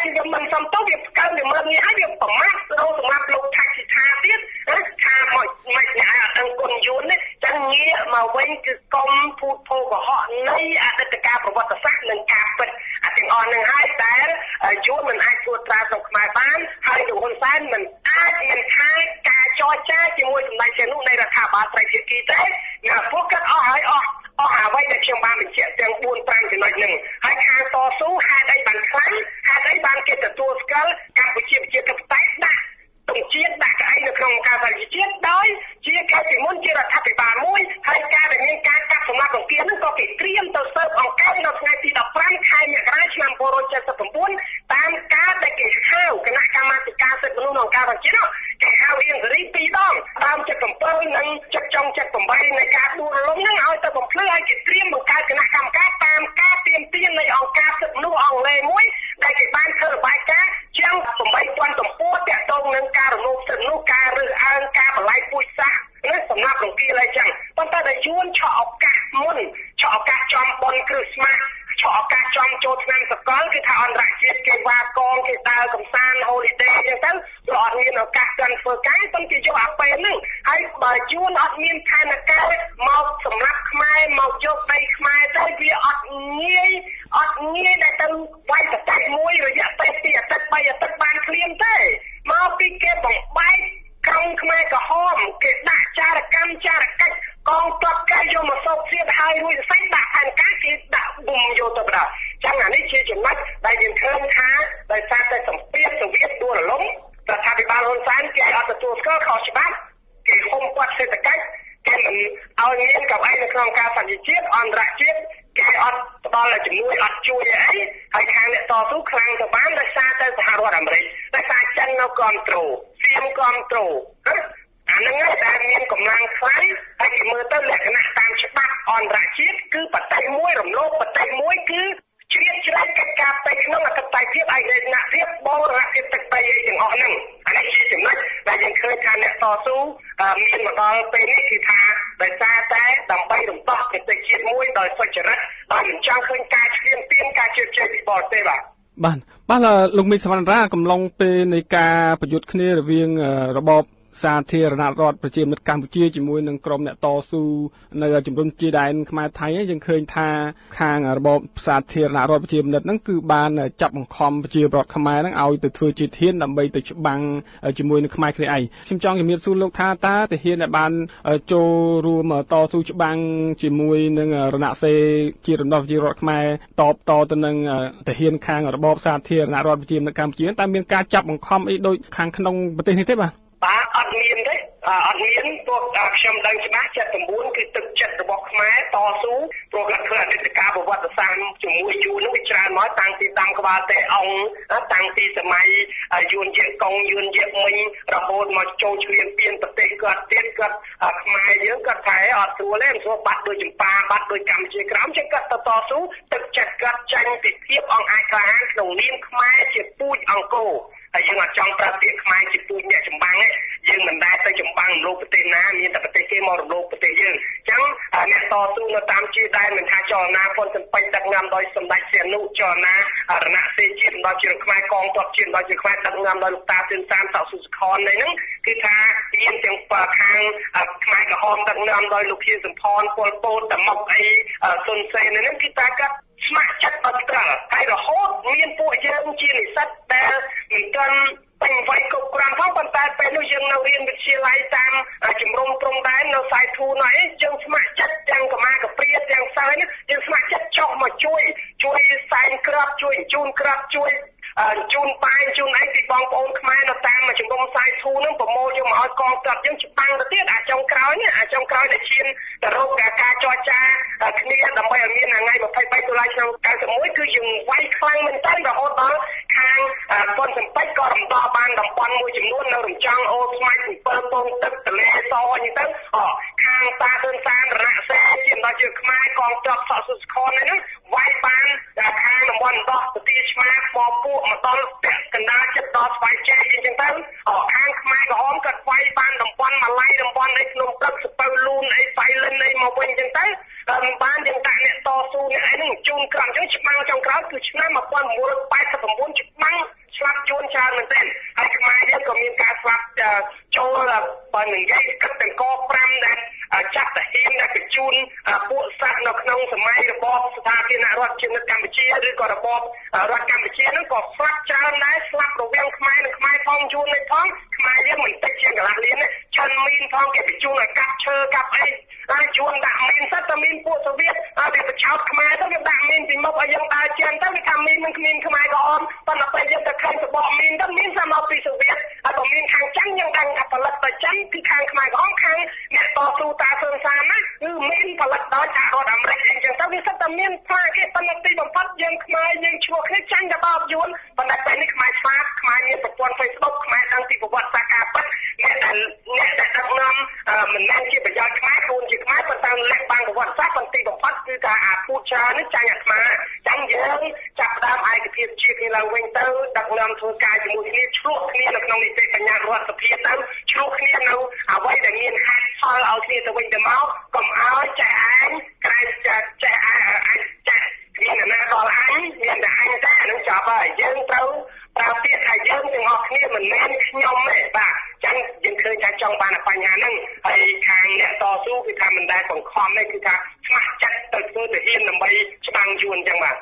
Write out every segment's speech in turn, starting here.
ខ្ញុំមិនសំទោសវាផ្កើវាមើលងាយហើយវាប្រមាថរោសម្រាប់លោកថាច់សិដ្ឋាទៀតថាមកមិនអ្នកអត់ដឹងគុណយួនទេចឹងងាកមកវិញគឺកុំភូតភោកុហកនៃអតីតកាលប្រវត្តិសាស្ត្រនិងការពិតអាទាំងអស់នឹងហើយដែលយួនមិនអាចធ្វើត្រាស្រុកខ្មែរបានហើយលោកហ៊ុនសែនមិនអាចមានថាការចរចាជាមួយសម្ដេចសីហនុនៃរដ្ឋាភិបាលត្រីភាគីទេណាពួកគាត់អស់ហើយអស់អ្វីដែលខ្ញុំបានបញ្ជាក់ទាំង4 5ចំណុចហ្នឹងហើយខាងតស៊ូហេតុអីបានខ្លាំងហេតុអីបានគេទទួលស្គាល់កម្ពុជាប្រជាធិបតេយ្យដាក់ទងជាតិដាក់កៅអីនៅក្នុងការសហប្រជាជាតិដោយជាកាលពីមុនជារដ្ឋាភិបាលមួយហើយការដែលមានការកាប់សម្លាប់រង្គាលហ្នឹងក៏គេត្រៀមទៅស៊ើបអង្កេតនៅថ្ងៃទី15ខែមករាឆ្នាំ1979តាមការដែលគេហៅគណៈកម្មាធិការសិទ្ធិមនុស្សក្នុងការប្រជាជាតិគេហៅរៀងសេរី2ដងដើម77និងចិត្តចុង78នៃការដួលរលំហ្នឹងឲ្យទៅបំភ្លឺឲ្យគេត្រៀមបង្កើតគណៈកម្មការតាមការទាមទារនៃអង្គការសិទ្ធិមនុស្សអង់គ្លេសមួយដែលគេបានធ្វើរបាយការណ៍ជាង8000ទំព័រតាក់ទងនឹងការរំលោភសិទ្ធិមនុស្សការរើសអើងការបលាយពូជសាសន៍ណាសម្រាប់រង្គាលអីចឹងប៉ុន្តែដែលយួនឆក់ឱកាសមុនឆក់ឱកាសចំបុណ្យគ្រិស្តម៉ាស់ឆក់ឱកាសចំចូលឆ្នាំសកលគឺថាអន្តរជាតិគេវ៉ាកងគេដើរកំសាន្ត holiday ចឹងទៅក៏អត់មានឱកាសកាន់ធ្វើការប៉ុន្តែគេយកអាពេលហ្នឹងហើយបើយួនអត់មានផែនការមកសម្រាប់ខ្មែរមកយកដីខ្មែរទៅវាអត់ងាយអត់ងាយដែលទៅវាយប្រទេសមួយរយៈពេល2អាទិត្យ3អាទិត្យបានឃ្លានទេមកពីគេបំបែកក្រុងខ្មែរក្រហមគេដាក់ចារកម្មចារកិច្ចកងទ័ពគេយកមកសោកសៀតហើយរួចសាច់ដាក់ផែនការគេដាក់បុំយកទៅបណ្ដោយចឹងអានេះជាចំណុចដែលយើងឃើញថាដោយសារតែសម្ពាធសូវៀតដួលរលំរដ្ឋាភិបាលហ៊ុនសែនគេអត់ទទួលស្គាល់ខុសច្បាប់គេហុំព័ទ្ធសេដ្ឋកិច្ចគេមិនឲ្យមានកៅអីនៅក្នុងការសហជាតិអន្តរជាតិគេអត់ផ្ដល់ជំនួយអត់ជួយអីហើយខាងអ្នកតស៊ូខ្លាំងទៅបានដោយសារតែសហរដ្ឋអាមេរិកដោយសារចិននៅគ្រប់គ្រងសៀមគ្រប់គ្រងអាហ្នឹងឯងដែលមានកម្លាំងខ្លាំងហើយគេមើលទៅលក្ខណៈតាមច្បាប់អន្តរជាតិគឺប្រទេសមួយរំលោភប្រទេសមួយគឺជ្រៀតជ្រែកកិច្ចការផ្ទៃក្នុងអធិបតេយ្យភាពឯករាជ្យភាពបូរណភាពទឹកដីអីទាំងអស់ហ្នឹងអានេះជាចំណុចដែលយើងឃើញថាអ្នកតស៊ូមានមកដល់ពេលនេះគឺថាដោយសារតែដើម្បីរំដោះប្រទេសជាតិមួយដោយសុចរិតដោយមិនចង់ឃើញការឈ្លានពានការជឿជឿពីបរទេសបាទ បាទបាទលោកមីសវណ្ណរាកំឡុងពេលនៃការប្រយុទ្ធគ្នារវាងរបបសាធារណរដ្ឋប្រជាមានិតកម្ពុជាជាមួយនឹងក្រុមអ្នកតស៊ូនៅជំរុំជាដែនខ្មែរថៃយើងឃើញថាខាងរបបសាធារណរដ្ឋប្រជាមានិតហ្នឹងគឺបានចាប់បង្ខំប្រជាពលរដ្ឋខ្មែរហ្នឹងឲ្យទៅធ្វើជាធានដើម្បីទៅច្បាំងជាមួយនឹងខ្មែរគ្នាឯងខ្ញុំចង់ជំរាបសួរលោកថាតើទាហានដែលបានចូលរួមតស៊ូច្បាំងជាមួយនឹងរណសេជារំដោះប្រជារដ្ឋខ្មែរតបតទៅនឹងទាហានខាងរបបសាធារណរដ្ឋប្រជាមានិតកម្ពុជាតើមានការចាប់បង្ខំអីដូចខាងក្នុងប្រទេសនេះទេបាទ បាទអត់មានទេអត់មានព្រោះខ្ញុំដឹងច្បាស់79គឺទឹកចិត្តរបស់ខ្មែរតស៊ូព្រោះគាត់ធ្វើអតីតកាលប្រវត្តិសាស្ត្រជាមួយយួននោះវាច្រើនមកតាំងពីដាំក្បាលទេអង្គតាំងពីសម័យយួនជាកុងយួនជាមិញរហូតមកចូលឈ្លានពានប្រទេសគាត់ទៀតគាត់ខ្មែរយើងគាត់ថាអត់ស្រួលទេមិនស្រួលបាត់ដូចចម្ប៉ាបាត់ដូចកម្ពុជាក្រោមចឹងគាត់ទៅតស៊ូទឹកចិត្តគាត់ចាញ់ពីភាពអង្គអាចក្លាហានក្នុងនាមខ្មែរជាពូជអង្គរហើយយើងអត់ចង់ប្រើពាក្យខ្មែរជាពូជអ្នកចម្បាំងទេយើងមិនដែលទៅចម្បាំងរំលោភប្រទេសណាមានតែប្រទេសគេមករំលោភប្រទេសយើងអញ្ចឹងអ្នកតស៊ូនៅតាមជាដែនមិនថាចលនាហ៊ុនស៊ិនពេជ្រដឹកនាំដោយសម្ដេចសីហនុចលនារណសេរីជាតិដល់ជាខ្មែរកងទ័ពជាតិដល់ជាខ្មែរដឹកនាំដោយលោកតាសឿនសានសក់សុខននេះហ្នឹងគឺថាមានទាំងខាងខ្មែរក្រហមដឹកនាំដោយលោកខៀវសំផនពលពតតមុកអីសុនសេនហ្នឹងគឺថាគាត់ស្ម័គ្រចិត្តអត់ត្រល់ហើយរហូតមានពួកយើងជានិស្សិតដែលមិនទាន់ពេញវ័យគ្រប់គ្រាន់ផងប៉ុន្តែពេលនោះយើងនៅរៀនវិទ្យាល័យតាមជំរំព្រំដែននៅសាយធូណៃយើងស្ម័គ្រចិត្តទាំងកម្មាកព្រាទាំងសិស្សនេះយើងស្ម័គ្រចិត្តចុះមកជួយជួយសែនក្របជួយជូនក្របជួយជូនបាយជូនអីពីបងប្អូនខ្មែរនៅតាមជំរំសាយធូនឹងប្រមូលយកមកឲ្យកងទ័ពយើងច្បាំងទៅទៀតអាចុងក្រោយនេះអាចុងក្រោយដែលឈានទៅរកការចរចាគ្នាដើម្បីឲ្យមានថ្ងៃ23តុលាឆ្នាំ91គឺយើងវាយខ្លាំងមែនទែនរហូតដល់ខាងប៉ុនសំពេចក៏រំដោះបានតំបន់មួយចំនួននៅរំចង់អូស្មាច់7ពងទឹកទលេសអញ្ចឹងទៅខាងតាទឿនសានរណសេជាដល់ជាខ្មែរកងទ័ពសក់សុខនហ្នឹងវាយបានខាងតំបន់ដោះពទាឆ្មាខ្មពួកមកដល់ពាក់កណ្ដាលចិត្តដល់ស្វាយជែកអញ្ចឹងទៅខាងខ្មែរក្រហមក៏វាយបានតំបន់ម៉ាឡៃតំបន់អីភ្នំព្រឹកសពៅលូនអីបៃលិនអីមកវិញអញ្ចឹងទៅបានយើងដាក់អ្នកតស៊ូអ្នកអីហ្នឹងជូនក្រំអញ្ចឹងច្បាំងចុងក្រោយគឺឆ្នាំ1989ច្បាំង ច្រើនមែនទែនហើយខ្មែរយើងក៏មានការស្លាប់ចូលបើនិយាយគិតទាំងក5ដែលចាប់តាហ៊ានដែលបញ្ជូនពួកសត្វនៅក្នុងសម័យរបបស្ថាបនារដ្ឋជាកម្ពុជាឬក៏របបរដ្ឋកម្ពុជាហ្នឹងក៏ស្លាប់ច្រើនដែរស្លាប់រវាងខ្មែរនិងខ្មែរផងយួននេះផងខ្មែរយើងមិនតិចជាងកន្លះលានទេចិនមីនផងគេបញ្ជូនឲ្យកាប់ឈើកាប់អីហើយយួនដាក់មីនសិតតែមានពួកសូវៀតហើយវាបញ្ឆោតខ្មែរទៅវាដាក់មីនពីមុខឲ្យយើងដើរជាងទៅវាថាមីននឹងគ្មានខ្មែរក៏អមប៉ុន្តែពេលយើងទៅឃើញសបកមីនទៅមីនសាមកពីសូវៀតហើយបើមានខាងចិនយើងដឹងថាផលិតទៅចិនគឺខាងខ្មែរក៏អមខាងអ្នកតស៊ូតាសឿនសានណាគឺមីនផលិតដោយសហរដ្ឋអាមេរិកអញ្ចឹងទៅវាសិតតែមានផ្លាកគេប៉ុន្តែទីបំផុតយើងខ្មែរយើងឈ្មោះគ្នាចាញ់ដល់បោកយួនប៉ុន្តែពេលនេះខ្មែរឆ្លាតខ្មែរមានប្រព័ន្ធ Facebook ខ្មែរដឹងពីប្រវត្តិសាស្ត្រការពិតអ្នកដែលដឹកនាំមិនមែនជាប្រយោជន៍ខ្មែរខ្លួនជាខ្មែរប៉ុន្តែលាក់បាំងប្រវត្តិសាស្ត្រប៉ុន្តែបំផុតគឺថាអាពូច្រើននេះចាញ់អាត្មាចាញ់យើងចាប់ដើមឯកភាពជាតិគ្នាឡើងវិញទៅដឹកនាំធ្វើការជាមួយគ្នាឆ្លោះគ្នានៅក្នុងនីតិបញ្ញត្តិរដ្ឋសភាទៅឆ្លោះគ្នានៅអ្វីដែលមានហេតុផលឲ្យគ្នាទៅវិញទៅមកកុំឲ្យចេះឯងក្រែងចេះឯងអាចចេះមានអ្នកណាដល់អញមានតែអញតែអានឹងចប់ហើយយើងត្រូវប្រើពាក្យថាយើងទាំងអស់គ្នាមិនមែនខ្ញុំទេបាទចឹងយើងឃើញថាចង់បានបញ្ហាហ្នឹងហើយខាងអ្នកតស៊ូគឺថាមិនដែលបង្ខំទេគឺថាស្ម័គ្រចិត្តទៅធ្វើទាហានដើម្បីច្បាំងយួនចឹងបាទ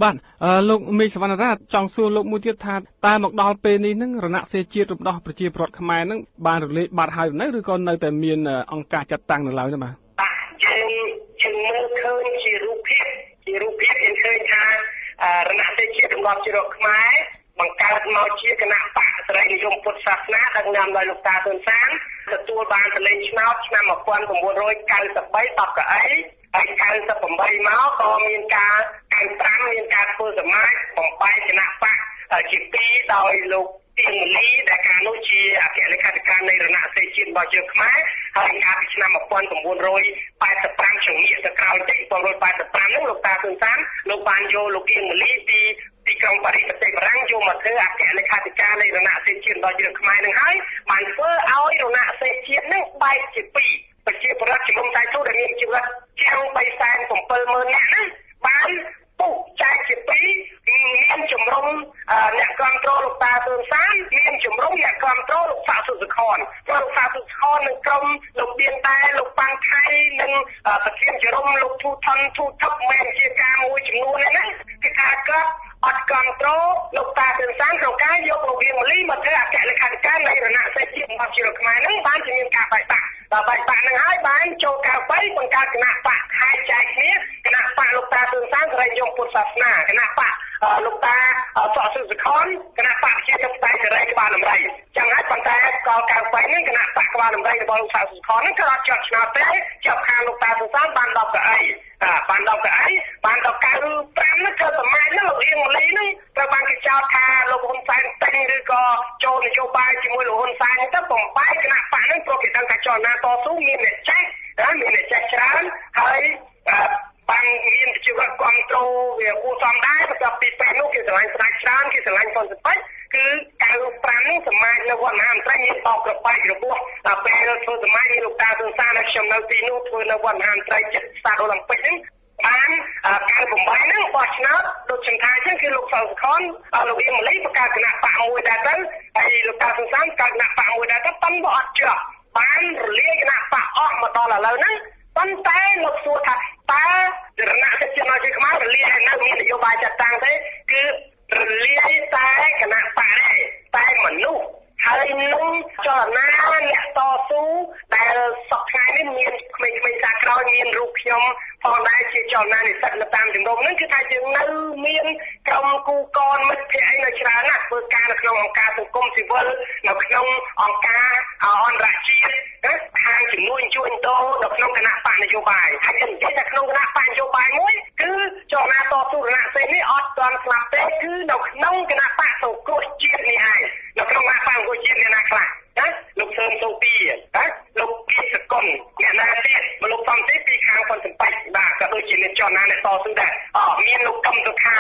បាទលោកមេឃសវណ្ណរាចង់សួរលោកមួយទៀតថាតើមកដល់ពេលនេះនឹងរណសេរីជាតិរំដោះប្រជាពលរដ្ឋខ្មែរនឹងបានរលាយបាត់ហើយនៅឬក៏នៅតែមានអង្គការចាត់តាំងនៅឡើយទេបាទបាទយើងមើលឃើញជារូបភាពយើងឃើញថារណសេរីជាតិរំដោះប្រជាពលរដ្ឋខ្មែរបង្កើតមកជាគណៈបក្សសេរីនិយមពុទ្ធសាសនាដឹកនាំដោយលោកតាហ៊ុនសែនទទួលបានសម្លេងឆ្នោតឆ្នាំ1993 10កៅអីហើយ98មកក៏មានការ95មានការធ្វើសមាជបំបែកគណៈបក្សជាពីរដោយលោកទៀងមលីដែលកាលនោះជាអគ្គលេខាធិការនៃរណសេរីជាតិរបស់យើងខ្មែរហើយកាលពីឆ្នាំ1985ជំនាញទៅក្រោយតិច1985នោះលោកតាហ៊ុនសែនលោកបានយកលោកទៀងមលីពីទីក្រុងប៉ារីសប្រទេសបារាំងយកមកធ្វើអគ្គលេខាធិការនៃរណសេរីជាតិរបស់យើងខ្មែរនឹងហើយបានធ្វើឲ្យរណសេរីជាតិនឹងបែកជាពីរប្រជាពលរដ្ឋជំនុំតែទូដែលមានជីវិតជាង370,000នាក់ហ្នឹងបានពុះចែកជាពីរមានជំរុំអ្នកគ្រប់គ្រងលោកតាហ៊ុនសែនមានជំរុំអ្នកគ្រប់គ្រងលោកសាសុសខនព្រោះលោកសាសុសខននិងក្រុមលោកបៀនតែលោកប៉ាន់ថៃនិងប្រធានជំរុំលោកធូថនធូថឹកមែនជាការមួយចំនួនហ្នឹងគឺថាគាត់អត់គ្រប់គ្រងលោកតាហ៊ុនសែនក្នុងការយកលោករៀងមលីមកធ្វើអគ្គលេខាធិការនៃរណសេរីជាតិរបស់ជាតិខ្មែរហ្នឹងបានជាមានការបែកបាក់ដល់បែកបាក់ហ្នឹងហើយបានចូល93បង្កើតគណៈបក្សខែចែកគ្នាគណៈបក្សលោកតាហ៊ុនសែនសេរីនិយមពុទ្ធសាសនាគណៈបក្សលោកតាសក់សុសខនគណៈបក្សប្រជាធិបតេយ្យសេរីក្បាលដំរីចឹងហើយប៉ុន្តែកល93ហ្នឹងគណៈបក្សក្បាលដំរីរបស់លោកសាសុខនហ្នឹងក៏អត់ជាប់ឆ្នោតទេជាប់ខាងលោកតាហ៊ុនសែនបាន10កៅអីបាន10កៅអីបានដល់95ហ្នឹងធ្វើសមាជហ្នឹងលោកអៀងមលីហ្នឹងត្រូវបានគេចោទថាលោកហ៊ុនសែនទិញឬក៏ចូលនយោបាយជាមួយលោកហ៊ុនសែនទៅបំបែកគណៈបក្សហ្នឹងព្រោះគេដឹងថាចលនាតស៊ូមានអ្នកចេះមានអ្នកចេះច្រើនហើយបានមានប្រជាពលរដ្ឋគ្រប់គ្រងវាគួរសមដែរបន្ទាប់ពីពេលនោះគេស្រឡាញ់ស្ដេចច្រើនគេស្រឡាញ់ហ៊ុនស៊ិនប៉ិចគឺ95នេះសមាជនៅវត្តមហាមន្ត្រីមានបោកក្របែករបួសដល់ពេលធ្វើសមាជមានលោកតាហ៊ុនសែនហើយខ្ញុំនៅទីនោះធ្វើនៅវត្តមហាមន្ត្រីចិត្តស្តារអូឡ িম্প ិកហ្នឹងបាន98ហ្នឹងបោះឆ្នោតដូចខ្ញុំថាអញ្ចឹងគឺលោកសុខខនលោកអៀងមលីបង្កើតគណៈបក្សមួយដែរទៅហើយលោកតាហ៊ុនសែនកើតគណៈបក្សមួយដែរទៅប៉ុន្តែអត់ជាប់បានរលាយគណៈបក្សអស់មកដល់ឥឡូវហ្នឹងប៉ុន្តែលោកសួរថាតើរណសិទ្ធិជាតិជាខ្មែររលាយហើយនៅមាននយោបាយចាត់តាំងទេគឺរលាយតែគណៈបក្សទេតែមនុស្សហើយនឹងចលនាអ្នកតស៊ូដែលសប្តាហ៍នេះមានក្មេងៗសាក្រោយមានរូបខ្ញុំផងដែរជាចលនានិស្សិតនៅតាមជំរំហ្នឹងគឺថាយើងនៅមានក្រុមគូកនមិត្តភក្តិអីនៅច្រើនណាស់ធ្វើការនៅក្នុងអង្គការសង្គមស៊ីវិលនៅក្នុងអង្គការអន្តរជាតិណាខាងជំនួញជួញដូរនៅក្នុងគណៈបក្សនយោបាយហើយខ្ញុំនិយាយថាក្នុងគណៈបក្សនយោបាយមួយគឺចលនាតស៊ូរណសេរីនេះអត់ទាន់ស្លាប់ទេគឺនៅក្នុងគណៈបក្សសង្គ្រោះជាតិនេះឯងនៅក្នុងគណៈបក្សសង្គ្រោះជាតិអ្នកណាខ្លះណាលោកសឿនសូពីណាលោកគៀសកុនអ្នកណាទៀតលោកសំទេពីខាងហ៊ុនសំបាច់បាទក៏ដូចជាមានចលនាអ្នកតស៊ូដែរមានលោកកឹមសុខា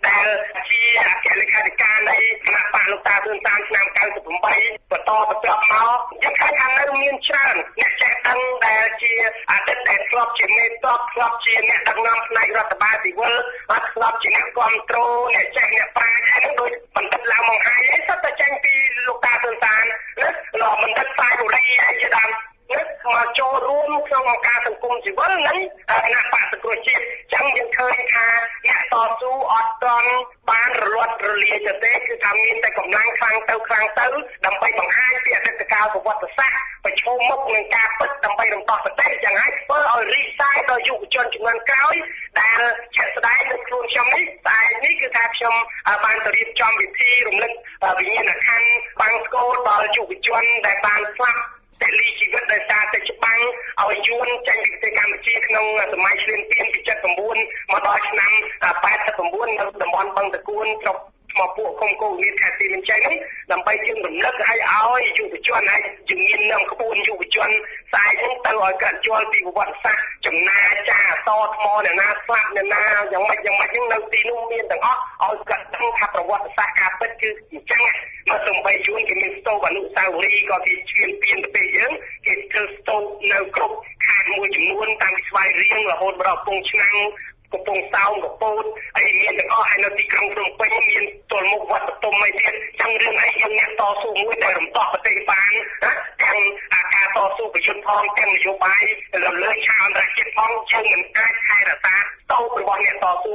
ដែលជាអគ្គលេខាធិការនៃគណៈបក្សលោកតាហ៊ុនសែនឆ្នាំ98បន្តបន្ទាប់មកយើងឃើញថានៅមានច្រើនអ្នកចេះដឹងដែលជាអតីតដែលធ្លាប់ជាមេតបធ្លាប់ជាអ្នកដឹកនាំផ្នែករដ្ឋបាលស៊ីវិលធ្លាប់ជាអ្នកគ្រប់គ្រងអ្នកចេះអ្នកប្រាជ្ញហើយនឹងដូចបណ្ឌិតឡាវម៉ុងហៃឯងសុទ្ធតែចេះ អង្គការសង្គមស៊ីវិលនិងគណៈបក្សសង្គ្រោះជាតិ។ ចឹងយើងឃើញថាអ្នកតស៊ូអត់ទាន់បានរលត់រលាយទៅទេ គឺថាមានតែកម្លាំងខ្លាំងទៅខ្លាំងទៅ ដើម្បីបង្ហាញពីអតីតកាលប្រវត្តិសាស្ត្រ ប្រឈមមុខនឹងការពិតដើម្បីរំដោះប្រទេស យ៉ាងហើយធ្វើឲ្យរីកសាយដល់យុវជនជំនាន់ក្រោយ ដែលជាក់ស្ដែងនៅខ្លួនខ្ញុំនេះ ស្អែកនេះគឺថាខ្ញុំបានទៅរៀបចំពិធីរំលឹកវិញ្ញាណក្ខន្ធបាំងស្គរដល់យុវជនដែលបានស្លាប់ពលីជីវិតដោយសារតែច្បាំងឲ្យយួនចេញពីប្រទេសកម្ពុជាក្នុងសម័យឈ្លានពានពី79មកដល់ឆ្នាំ89 នៅតំបន់បឹងតកួន ស្រុកថ្មពួក ឃុំគោកមៀត ខេត្តទីមានជ័យហ្នឹង ដើម្បីយើងរំលឹកឲ្យយុវជន ឲ្យជំនាញនាំក្បួនយុវជនស្អែកហ្នឹងទៅឲ្យកាត់យល់ពីប្រវត្តិសាស្ត្រ ចំណាចាអសថ្ម អ្នកណាស្លាប់ អ្នកណាយ៉ាងម៉េចយ៉ាងម៉េចហ្នឹង នៅទីនោះមានទាំងអស់ ឲ្យគាត់ដឹងថាប្រវត្តិសាស្ត្រការពិតគឺអញ្ចឹង។ មកសំបីយួនគេមានស្ទូបអនុស្សាវរីយ៍ ក៏គេឈ្លានពានប្រទេសយើង គេធ្វើស្ទូបនៅគ្រប់ខេត្តមួយចំនួន តាំងពីស្វាយរៀងរហូតមកដល់កំពង់ឆ្នាំង កំពង់សោម កពតអីមានទាំងអស់ ហើយនៅទីក្រុងភ្នំពេញមានទល់មុខវត្តបទុមអីទៀត។ ចឹងរឿងអីយើងអ្នកតស៊ូមួយដែលរំដោះប្រទេសបានណា ទាំងការតស៊ូប្រយុទ្ធផង ទាំងនយោបាយរំលើឆាកអន្តរជាតិផង យើងមិនអាចថែរក្សាតូបរបស់អ្នកតស៊ូ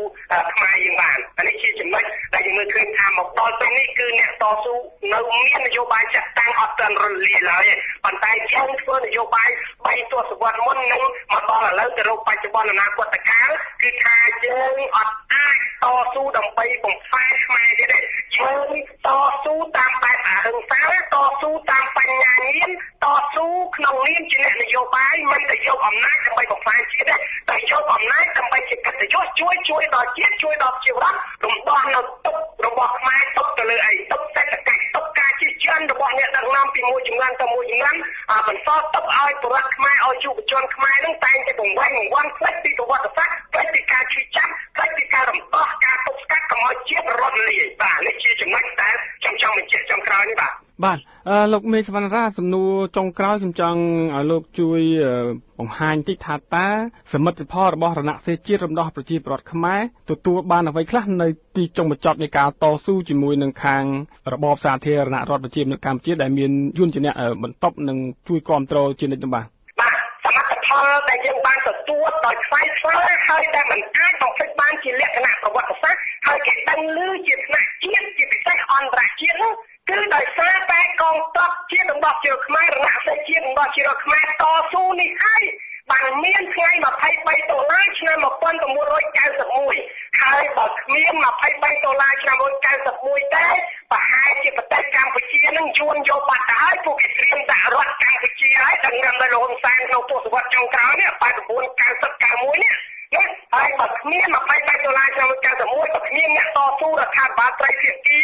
ខ្មែរយើងបាន។ អានេះជាចំណុចដែលយើងមើលឃើញថាមកដល់ពេលនេះ គឺអ្នកតស៊ូនៅមាននយោបាយចាត់តាំងអត់ទាន់រលាយឡើយ ប៉ុន្តែយើងធ្វើនយោបាយ3ទសវត្សរ៍មុននឹងមកដល់ឥឡូវទៅរកបច្ចុប្បន្នអនាគតកាល គឺថាយើងអត់អាចតស៊ូដើម្បីបំផ្លាញខ្មែរទៀតទេ។ យើងតស៊ូតាមបែបអហិង្សា តស៊ូតាមបញ្ញាញាណ តស៊ូក្នុងនាមជាអ្នកនយោបាយ មិនទៅយកអំណាចដើម្បីបំផ្លាញជាតិទេ តែយកអំណាចដើម្បីជាកិត្តិយស ជួយដល់ជាតិ ជួយដល់ប្រជាពលរដ្ឋ រំដោះនៅទុក្ខរបស់ខ្មែរ ទុក្ខទៅលើអី ទុក្ខសេដ្ឋកិច្ច ទុក្ខការជិះជាន់របស់អ្នកដឹកនាំពីមួយជំនាន់ទៅមួយជំនាន់ បន្សល់ទុកឲ្យពលរដ្ឋខ្មែរ ឲ្យយុវជនខ្មែរនឹងតែងតែបង្វែងបង្វាន់ ផ្លេចពីប្រវត្តិសាស្ត្រ ផ្លេចពីការឈឺចាប់ ផ្លេចពីការរំដោះ ការទប់ស្កាត់កុំឲ្យជាតិរត់លាយ។ បាទ នេះជាចំណុចដែលខ្ញុំចង់បញ្ជាក់ចុងក្រោយនេះ។ បាទ បាទ លោកមេសវណ្ណរា សំណួរចុងក្រោយ ខ្ញុំចង់ឲ្យលោកជួយបង្ហាញតិចថា តើសមិទ្ធផលរបស់រណសិរ្សជាតិរំដោះប្រជាពលរដ្ឋខ្មែរទទួលបានអ្វីខ្លះនៅទីចុងបញ្ចប់នៃការតស៊ូជាមួយនឹងខាងរបបសាធារណរដ្ឋប្រជាមានិតកម្ពុជា ដែលមានយួនជាអ្នកបន្ទប់និងជួយគ្រប់គ្រងជានិច្ចនោះ? បាទ បាទ សមិទ្ធផលដែលយើងបានទទួលដោយថ្លៃថ្លា ហើយដែលមិនអាចបំភ្លេចបានជាលក្ខណៈប្រវត្តិសាស្ត្រ ហើយគេដឹងឮជាថ្នាក់ជាតិ ជាពិសេសអន្តរជាតិនោះ គឺដោយសារតែកងទ័ពជាតិរំដោះជាតិខ្មែរ រណសិរ្សជាតិរំដោះជាតិខ្មែរតស៊ូនេះហើយ បានមានថ្ងៃ23ដុល្លារឆ្នាំ1991 ហើយបើគ្មាន23ដុល្លារឆ្នាំ1991ទេ ប្រហែលជាប្រទេសកម្ពុជានឹងយួនយកបាត់ទៅហើយ។ ពួកគេត្រៀមដាក់រដ្ឋកម្ពុជាហើយ ដឹងនាំដោយលោកហ៊ុនសែនក្នុងទសវត្សរ៍ចុងក្រោយនេះ 89 90 91នេះណា។ ហើយបើគ្មាន23ដុល្លារឆ្នាំ91 បើគ្មានអ្នកតស៊ូរដ្ឋាភិបាលត្រីភាគី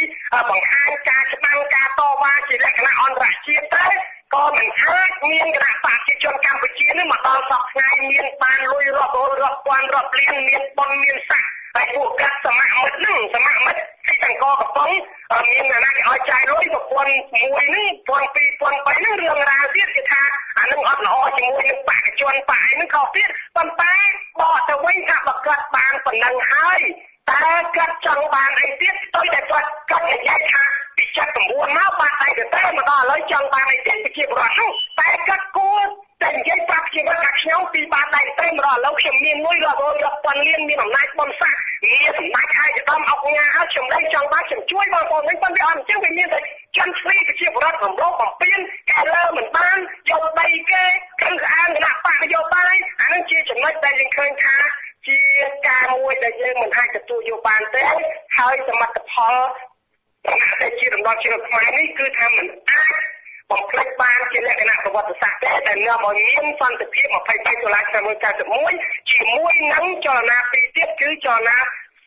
បង្ហាញការច្បាំងការតវ៉ាជាលក្ខណៈអន្តរជាតិទេ ក៏មិនអាចមានគណៈបក្សប្រជាជនកម្ពុជានេះមកដល់សពថ្ងៃ មានបានលុយរាប់រយរាប់ពាន់រាប់លាន មានបុណ្យមានស័ក្តិ ហើយពួកកាត់សមមិត្តហ្នឹង សមមិត្តទីតង្កកំប៉ុង មានអ្នកណាគេឲ្យចាយលុយប្រព័ន្ធមួយហ្នឹង ពាន់ពីរពាន់បីហ្នឹង រឿងរ៉ាវទៀតគេថាអានឹងអត់ល្អជាមួយនឹងបក្សជនបក្សអីហ្នឹងខុសទៀត។ ប៉ុន្តែបកទៅវិញថា បើគាត់បានប៉ុណ្ណឹងហើយ តើគាត់ចង់បានអីទៀត? ផ្ទុយតែគាត់និយាយថាពី79មកបានដៃទៅ មកដល់ឥឡូវចង់បានអីទៀតប្រជាពលរដ្ឋនោះ តែគាត់គួរតែនិយាយប្រាប់ប្រជាពលរដ្ឋថា ខ្ញុំពីបានដៃទៅមកដល់ឥឡូវ ខ្ញុំមានលុយរាប់រយរាប់ពាន់លាន មានអំណាចបុណ្យស័ក្តិ មានសម្ដេចហើយចដំអុកញ៉ាហើយ ខ្ញុំលែងចង់បាន ខ្ញុំជួយបងប្អូនវិញ។ ប៉ុន្តែអត់អញ្ចឹង វាមានតែជន់ឈ្លីប្រជាពលរដ្ឋ រំលោភបំពានកែលើមិនបាន យកដីគេ គ្រឿងក្អាងគណៈបកនយោបាយ។ អានឹងជាចំណុចដែលយើងឃើញថាជាការមួយដែលយើងមិនអាចទទួលយកបានទេ ហើយសមិទ្ធផលរណសិរ្សជាតិរំដោះជាតិខ្មែរនេះ គឺថាមិនអាចបំភ្លេចបានជាលក្ខណៈប្រវត្តិសាស្ត្រទេ ដែលនាំឲ្យមានសន្តិភាព23ដុល្លារឆ្នាំ1991 ជាមួយនឹងចលនាពីរទៀត គឺចលនា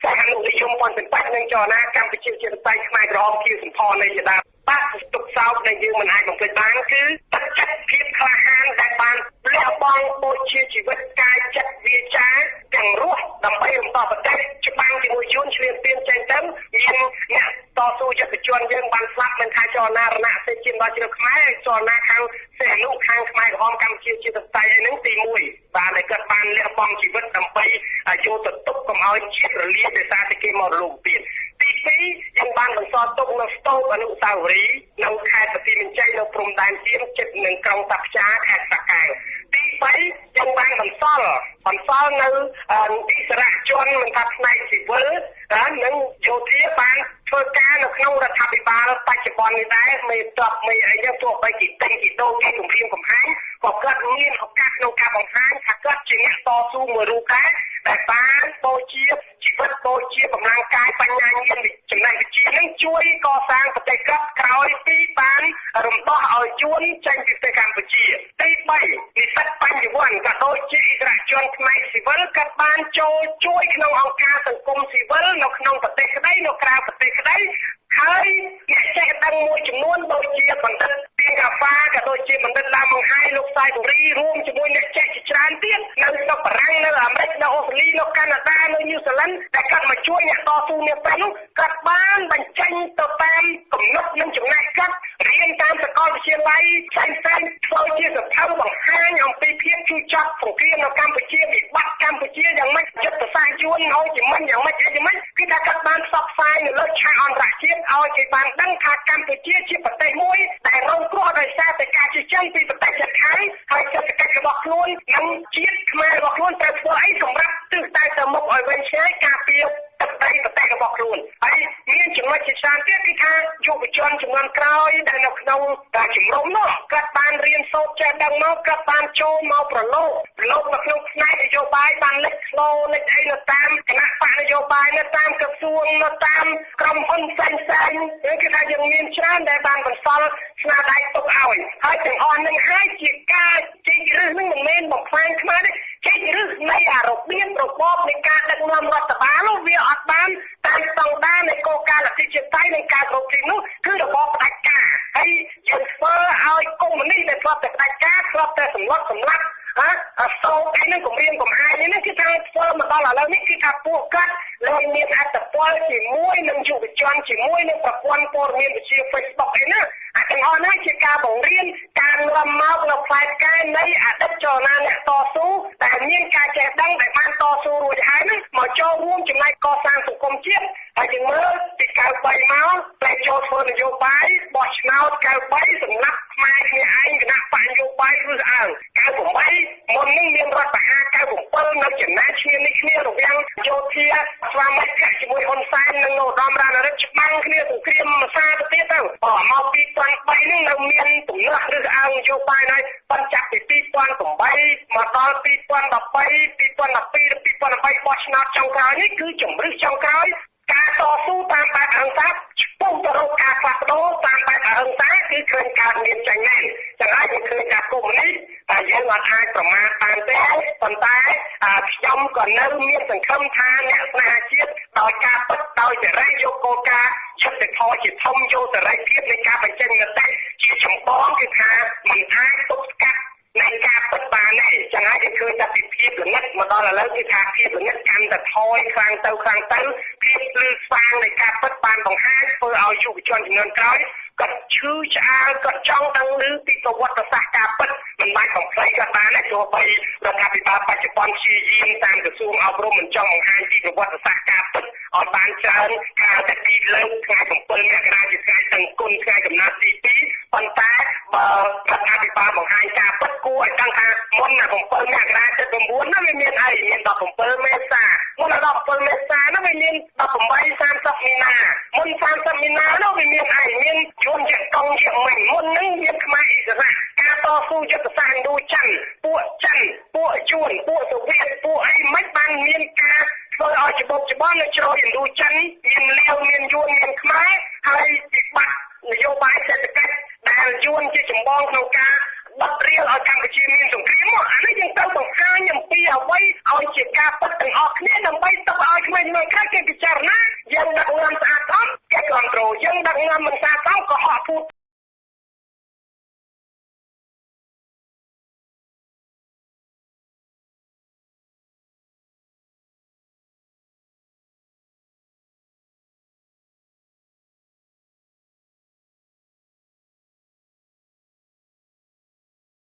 សហនុនិយមប៉ុនសិនបាច់ និងចលនាកម្ពុជាជាតៃខ្មែរក្រហមជាសម្ផស្សនៃជាដើម។ បាទ ទុកសោកដែលយើងមិនអាចបំភ្លេចបាន គឺទឹកចិត្តភាពក្លាហានដែលបានលះបង់បូជាជីវិតកាយចិត្តវាចាទាំងរស់ដើម្បីរំដោះប្រទេស ច្បាំងជាមួយយួនឈ្លានពានចេញទៅ មានអ្នកតស៊ូយុទ្ធជនយើងបានស្លាប់ មិនថាចលនារណសិរ្សជាតិដល់ជ្រៅខ្មែរ ចលនាខាងសេះនុខាងខ្មែរក្រហមកម្ពុជាជាតៃហ្នឹង ទី1 បាទ ដែលគាត់បានលះបង់ជីវិតដើម្បីយកទៅទុកកុំឲ្យជាតិរលាយដោយសារតែគេមករំលោភពៀន។ ទី2 យើងបានបន្សល់ទុកនៅស្ទូបអនុស្សាវរីយ៍នៅខេត្តបន្ទាយមានជ័យ នៅព្រំដែនសៀមជិតនឹងក្រុងតាផ្ចាខេត្តតាកែវ។ ទី3យើងបានបន្សល់នៅអិសរាជជនមិនថាផ្នែកស៊ីវិលនិងយោធាបានធ្វើការនៅក្នុងរដ្ឋាភិបាលបច្ចុប្បន្ននេះដែរមេតបមេអីហ្នឹងទោះបីគេទិញគេដូរគេគំរាមកំហែងក៏គាត់មានឱកាសក្នុងការបង្ហាញថាគាត់ជាអ្នកតស៊ូមួយរូបដែរដែលបានបូជាជីវិតបូជាកម្លាំងកាយបញ្ញាញាណចំណេះវិជ្ជានឹងជួយកសាងប្រទេសគាត់ក្រោយពីបានរំដោះឲ្យយួនចេញពីប្រទេសកម្ពុជាទី3និស្សិតបញ្ញវន្តក៏ដូចជាអិសរាជជនផ្នែកស៊ីវិលក៏បានចូលជួយក្នុងអង្គការសង្គមស៊ីវិលនៅក្នុងប្រទេសក្តីនៅក្រៅប្រទេសក្តីហើយអ្នកចេះដឹងមួយចំនួនដូចជាបណ្ឌិតពីងកាហ្វាក៏ដូចជាបណ្ឌិតឡាមង្ហៃលោកសាយបុរីរួមជាមួយអ្នកចេះជាច្រើនទៀតនៅស្រុកបារាំងនៅអាមេរិកនៅអូស្ត្រាលីនៅកាណាដានៅញូហ្សេឡង់ដែលគាត់មកជួយអ្នកតស៊ូនាពេលនោះគាត់បានបញ្ចេញទៅតាមគំនិតនិងចំណេះគាត់រៀនតាមសាកលវិទ្យាល័យផ្សេងៗធ្វើជាសភៅបង្ហាញអំពីភាពឈឺចាប់សង្គ្រាមនៅកម្ពុជាវិបត្តិកម្ពុជាយ៉ាងម៉េចយុទ្ធសាស្ត្រយួនហូជីមិញយ៉ាងម៉េចអីយ៉ាងម៉េចគឺថាគាត់បានផ្សព្វផ្សាយនៅលើឆាកអន្តរជាតិឲ្យគេបានដឹងថាកម្ពុជាជាប្រទេសមួយដែលរងគ្រោះដោយសារតែការជិះចិនពីប្រទេសជិតខាងហើយសេដ្ឋកិច្ចរបស់ខ្លួននិងជាតិខ្មែររបស់ខ្លួនត្រូវធ្វើអីសម្រាប់ទិសដៅទៅមុខឲ្យវែងឆ្ងាយការពារទឹកដីប្រទេសរបស់ខ្លួនហើយមានចំណុចជាច្រើនទៀតគឺថាយុវជនជំនាន់ក្រោយដែលនៅក្នុងជំរំនោះគាត់បានរៀនសូត្រចេះដឹងមកគាត់បានចូលមកប្រឡូកនៅក្នុងផ្នែកនយោបាយបានលេចធ្លោលេចអីនៅតាមគណៈបកនយោបាយនៅតាមក្រសួងនៅតាមក្រុមហ៊ុនផ្សេងៗគឺថាយើងមានច្រើនដែលបានបន្សល់ស្នាដៃទុកឲ្យហើយទាំងអស់នឹងហើយជាការជីកឫសនឹងមិនមែនបំផ្លាញខ្មែរទេជីកឫសនៃអារបៀបរបបនៃការដឹកនាំរដ្ឋបាលនោះវាអត់បានតាមស្តង់ដារនៃគោលការណ៍លទ្ធិជាតិថៃនិងការគ្រប់គ្រងនោះគឺរបបផ្ដាច់ការហើយយើងធ្វើឲ្យកុម្មុយនីសដែលធ្លាប់តែផ្ដាច់ការធ្លាប់តែសម្លុតសម្លាប់អសោកអីហ្នឹងគំរាមកំហែងនេះគឺថាធ្វើមកដល់ឥឡូវនេះគឺថាពួកគាត់លែងមានអត្តពលជាមួយនឹងយុវជនជាមួយនឹងប្រព័ន្ធព័ត៌មានវិទ្យា Facebook អីណាអាទាំងអស់នេះជាការបង្រៀនការនាំមកនៅផ្លែផ្កានៃអតីតចលនាអ្នកតស៊ូដែលមានការចេះដឹងដែលបានតស៊ូរួចហើយហ្នឹងមកចូលរួមចំណែកកសាងសង្គមជាតិហើយយើងមើលពី93មកតែចូលធ្វើនយោបាយបោះឆ្នោត93សម្រាប់ខ្មែរគ្នាឯងគណៈបកនយោបាយឬអើង98មុននេះមានរដ្ឋប្រហារ97នៅចំណាយឈាមនេះគ្នារវាងយោធាស្វាមីភក្តិជាមួយហ៊ុនសែននិងឧត្តមរណឫទ្ធិច្បាំងគ្នាសង្គ្រាមមួយសាទៅទៀតទៅមក2003នេះនៅមានទំនាស់ឬអើងនយោបាយហើយប៉ុន្តែចាប់ពី2008មកដល់2013 2012 2013បោះឆ្នោតចុងក្រោយនេះគឺជំរឹះចុងក្រោយការតស៊ូតាមបែបអហិង្សាឆ្ពោះទៅរកការផ្លាស់ប្ដូរតាមបែបអហិង្សាគឺឃើញកើតមានចេញមែនចឹងហើយយើងឃើញថាកុម្មុយនីសតែយើងអត់អាចប្រមាថបានទេប៉ុន្តែខ្ញុំក៏នៅមានសង្ឃឹមថាអ្នកស្នេហាជាតិដោយការពិតដោយសេរីយកគោលការណ៍យុត្តិធម៌ជាធំយកសេរីភាពនៃការបញ្ចេញមតិជាចម្បងគឺថាមិនអាចទប់ស្កាត់នៃការពិតបានទេចឹងហើយគេឃើញថាពីភាពល្ងិតមកដល់ឥឡូវគឺថាភាពល្ងិតកាន់តែថយខ្លាំងទៅខ្លាំងទៅភាពភ្លឺស្វាងនៃការពិតបានបង្ហាញធ្វើឲ្យយុវជនជំនាន់ក្រោយគាត់ឈឺឆ្អាលគាត់ចង់ដឹងឮពីប្រវត្តិសាស្ត្រការពិតមិនបានបំភ្លៃគាត់បានទេទោះបីរដ្ឋាភិបាលបច្ចុប្បន្នព្យាយាមតាមក្រសួងអប់រំមិនចង់បង្ហាញពីប្រវត្តិសាស្ត្រការពិតឲ្យបានច្រើនក្រៅតែពីលើកថ្ងៃ7មករាជាថ្ងៃសង្គមថ្ងៃកំណត់ទី2ប៉ុន្តែបើរដ្ឋាភិបាលបង្ហាញការពិតគួរឲ្យដឹងថាមុនណា7មករា79ណាវាមានអីមាន17មេសាមុន17មេសាណាវាមាន18 30មីនាមុន30មីនានោះវាមានអីមានយួនជាកងជាមិញមុននឹងមានខ្មែរអ៊ីស្រាអែលការតស៊ូយុទ្ធសាស្ត្រឥណ្ឌូចិនពួកចិនពួកយួនពួកសូវៀតពួកអីមិនបានមានការធ្វើឲ្យច្បុកច្បល់នៅជ្រោយឥណ្ឌូចិនមានលាវមានយួនមានខ្មែរហើយវិបត្តិនយោបាយសេដ្ឋកិច្ចដែលយួនជាចម្បងក្នុងការបត់រៀលឲ្យកម្ពុជាមានសង្គ្រាមអានេះយើងត្រូវបង្ហាញអំពីអ្វីឲ្យជាការពិតទាំងអស់គ្នាដើម្បីទុកឲ្យក្មេងៗក្រោយគេពិចារណាយើងដឹកនាំស្អាតស្អំគេគ្រប់គ្រងយើងដឹកនាំមិនស្អាតស្អំក៏ហក់ភូត